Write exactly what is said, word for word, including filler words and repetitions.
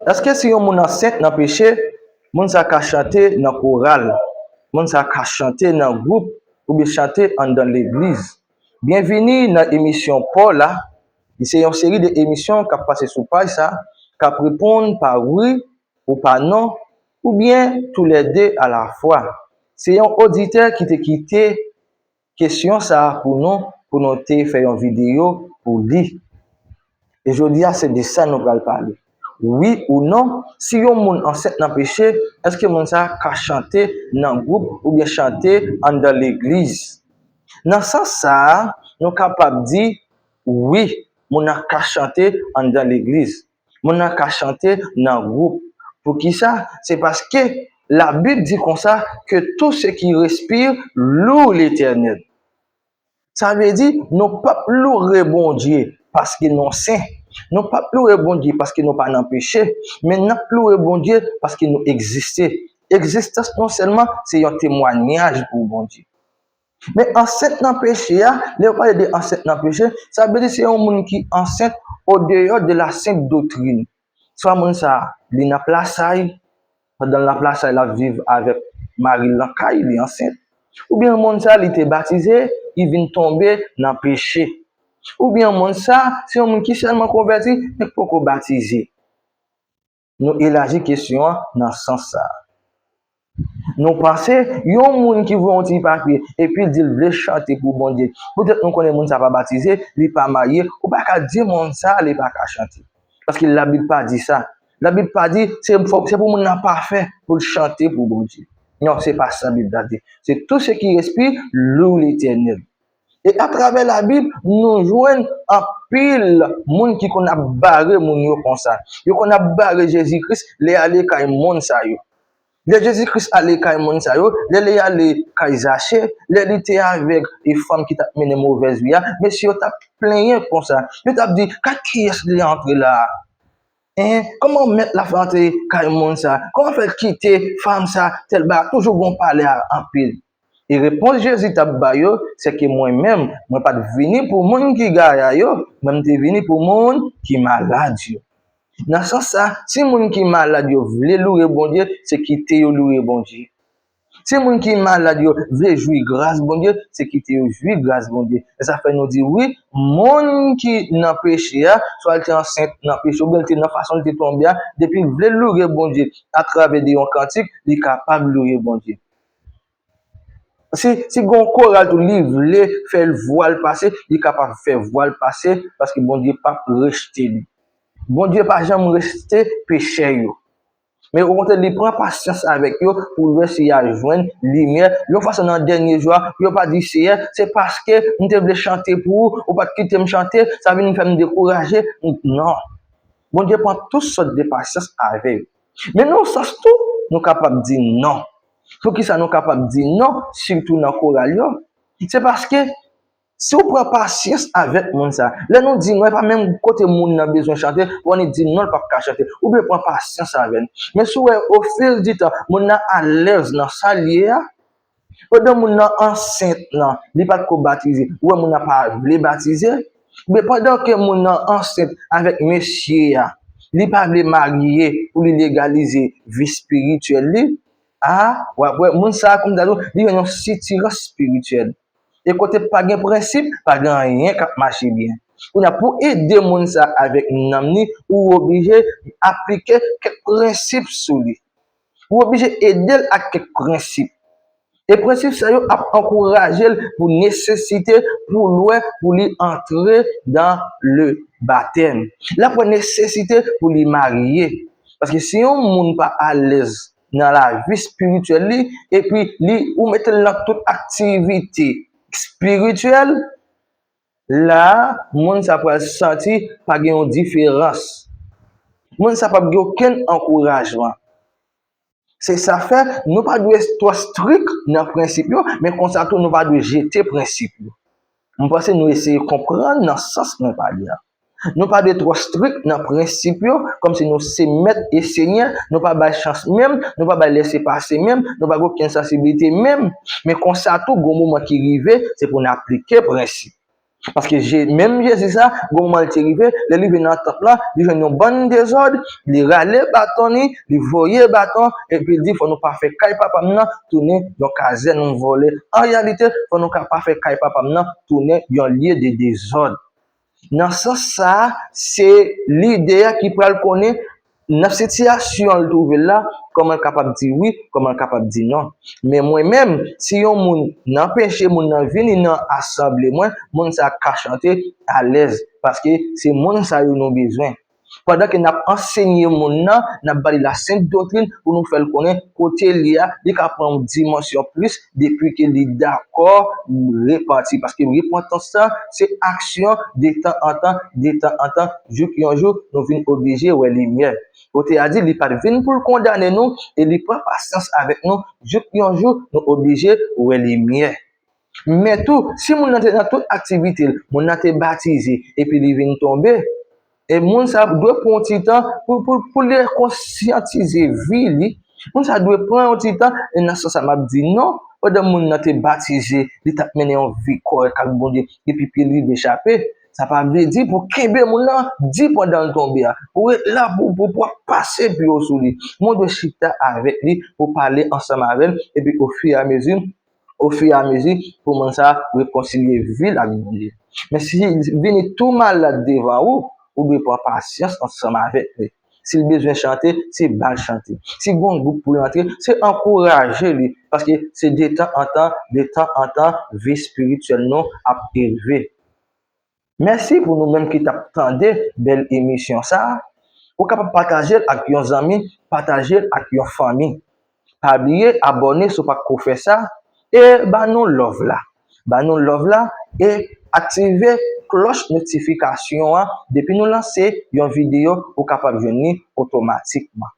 Èske si yon moun ansent nan peche, moun sa ka chante nan koral, moun sa ka chante nan gwoup oubyen chante anndan legliz? Byenvini nan emisyon pa w la. Li se yon seri de emisyon k ap pase sou paj sa, k ap reponn pa wi ou pa non, oubyen toulède alafwa. Se yon oditè ki te kite kesyon sa a pou nou, pou nou te fè yon videyo pou li. E jodi a, se de sa nou pral pale. Wi ou non, si yon moun ansent nan peche, èske moun sa a ka chante nan gwoup oubyen chante anndan legliz? Nan sans sa a, nou kapab di, wi, moun nan ka chante anndan legliz. Moun nan ka chante nan gwoup. Poukisa? Se paske Labib di konsa, que tout ce qui respire loue l'Éternel. Sa vle di, nou p ap loure Bondye paske nou sen. Nou p ap loure Bondye paske nou pa nan peche. Men n ap loure Bondye paske nou egziste. Egzistans nou sèlman se yon temwayaj pou Bondye. Men ansent nan peche a, lè yo pale de ansent nan peche, sa vle di se yon moun ki ansent o deyò de la sent doktrin. Swa moun sa a, li nan plasay, pandan l nan plasay, l ap viv avèk mari l nan kay, li ansent. Oubyen moun sa a, li te batize, li vin tonbe nan peche. Oubyen moun sa a, se yon moun ki sèlman konvèti, men ki poko batize. Nou elaji kesyon an nan sans sa a. Nou panse, yon moun ki voye yon ti papye epi l di l vle chante pou Bondye, poutèt nou konnen moun sa a pa batize, li pa marye, ou pa ka di moun sa a li pa ka chante. Paske Labib pa di sa. Labib pa di se, se pou moun nan pafè pou l chante pou Bondye. Non, se pa sa Bib la di. Se tout ce qui respire loue l'Éternel. E atravè Labib, nou jwenn anpil moun ki konn ap bare moun yo konsa. Yo konn ap bare Jezi Kris lè y ale kay moun sa yo. Lè Jezi Kris ale kay moun sa yo, lè li ale kay Zache, lè li te avèk e fanm ki t ap mennen movèz vi a, mesye yo t ap plenyen konsa. Yo t ap di, kay kiyès li antre la a? Hein? Kòman mèt la fè antre kay moun sa? Kòman fè l kite fanm sa? Tèl bagay, toujou gon pale a anpil. E repons Jezi t ap ba yo, se ke mwen menm, mwen pa t vini pou moun ki gaga yo, mwen m te vini pou moun ki malad yo. Nan sans sa, si moun ki malad yo vle loure Bondye, se kite yo loure Bondye. Si moun ki malad yo vle jwi gras Bondye, se kite yo jwi gras Bondye. E sa fè nou di wi, moun ki nan peche a, swa l te ansent nan peche, oubyen l te nan fason l te tonbe a, depi l vle loure Bondye atravè de yon kantik, li kapab loure Bondye. Si, si gon koral tou, li vle fè vwa l pase, li kapab fè vwa l pase, paske Bondye p ap rejte li. Bondye pa janm rejte pechè yo. Men okontrè, li pran pasyans avèk yo pou l wè si y a jwenn limyè. Yon fason nan dènye jou a, pou yo pa di, Seyè, se paske m te vle chante pou ou, ou pa t kite m chante, sa vin fè m dekouraje. Non. Bondye pran tout sòt de pasyans avè yo. Men nan yon sans tou, nou kapab di non. Poukisa nou kapab di non, sitou nan koral yo? Se paske si w pran pasyans avèk moun sa, lè nou di non, e pa menm kote moun nan bezwen chante, pou annik di non, l p ap ka chante. Ou dwe pran pasyans avè l. Men si w wè, au fil du temps, moun nan alèz nan sa l ye a, pandan moun nan ansent lan, li pa t ko batize, ou wè moun nan pa vle batize, oubyen pandan ke moun nan ansent avèk mesye a, li pa vle marye pou li legalize vi espirityèl li, a, w ap wè moun sa a kounye a tou, li jwenn yon sitirans espirityèl. E kote pa gen prensip, pa gen anyen k ap mache byen. Kounye a, pou ede moun sa a avèk nanm li, ou oblije aplike kèk prensip sou li. Ou oblije ede l ak kèk prensip. E prensip sa yo ap ankouraje l pou nesesite pou l wè pou li antre dans le baptême. L ap wè nesesite pou li marye. Paske si yon moun pa alèz nan lavi espirityèl li, epi li, ou mete l nan tout aktivite espirityèl, la a, moun sa pral santi pa gen yon diferans. Moun sa p ap gen okenn ankourajman. Se sa fè, nou pa dwe twò strik nan prensip yo, men konsa tou nou pa dwe jete prensip yo. Mwen panse nou eseye konprann nan sans mwen pale a. Nou pa dwe twò strik nan prensip yo, kòmsi nou se mèt e senyè, nou pa bay chans menm, nou pa bay lèsepase menm, nou pa gen okenn sansiblite menm. Men konsa tou, gon moman ki rive, se pou n aplike prensip. Paske menm Jezi sa, gon moman li te rive, lè li rive nan tanp lan, li jwenn yon bann dezòd, li rale baton li, li voye baton, epi li di, fò nou pa fè kay papa m nan tounen yon kazèn vòlè. An reyalite, fò nou pa fè kay papa m nan tounen yon lye de dezòd. Nan sans sa a, se lidè a ki pral konnen nan sitiyasyon l twouve l la, kòman l kapab di wi, kòman l kapab di non. Men mwen menm, si yon moun nan peche, moun nan vini nan asanble mwen, moun sa a ka chante alèz, paske se moun sa yo nou bezwen. Pandan ke n ap ansenye moun nan, n ap ba li la sent doktrin pou nou fè l konnen kote l ye a, li ka pran yon dimansyon plis depi ke li dakò repanti. Paske repantans sa, se aksyon de tan an tan, de tan an tan, jouk yon jou nou vin oblije wè limyè. Kote a di, li pa t vin pou l kondane nou, e li pran pasyans avèk nou, jouk yon jou nou oblije wè limyè. Men tou, si moun nan te nan tout aktivite l, moun nan te batize, epi li vin tonbe, e moun sa dwe pran yon ti tan pou, pou, pou li rekonsyatize vi li. Moun sa dwe pran yon ti tan, e nan sans sa m ap di non, pandan moun nan te batize, li t ap mennen yon vi kòrèk ak Bondye, epi pye li rive chape. Sa pa vle di pou kenbe moun nan di pandan l tonbe a. Ou ret la pou, pou, pou ap pase pye w sou li. Men w dwe chita avèk li, pou pale ansanm avè l, epi ofiramezi, ofiramezi, pou moun sa a rekonsilye vi l ak Bondye. Men si li vini tou malad devan ou, ou dwe pran pasyans ansanm avèk li. Si l bezwen chante, se ba l chante. Si gon gwoup pou l antre, se ankouraje li. Paske se de tan an tan, de tan an tan, vi espirityèl nou ap elve. Mèsi pou nou menm ki t ap tande bèl emisyon sa a. Ou kapab pataje l ak yon zanmi, pataje l ak yon fanmi. Pa bliye abòne si w pa t ko fè sa, e ba nou love la. Ba nou love la, e aktive klòch notifikasyon an. Depi nou lanse yon videyo, ou kapab jwenn li otomatikman.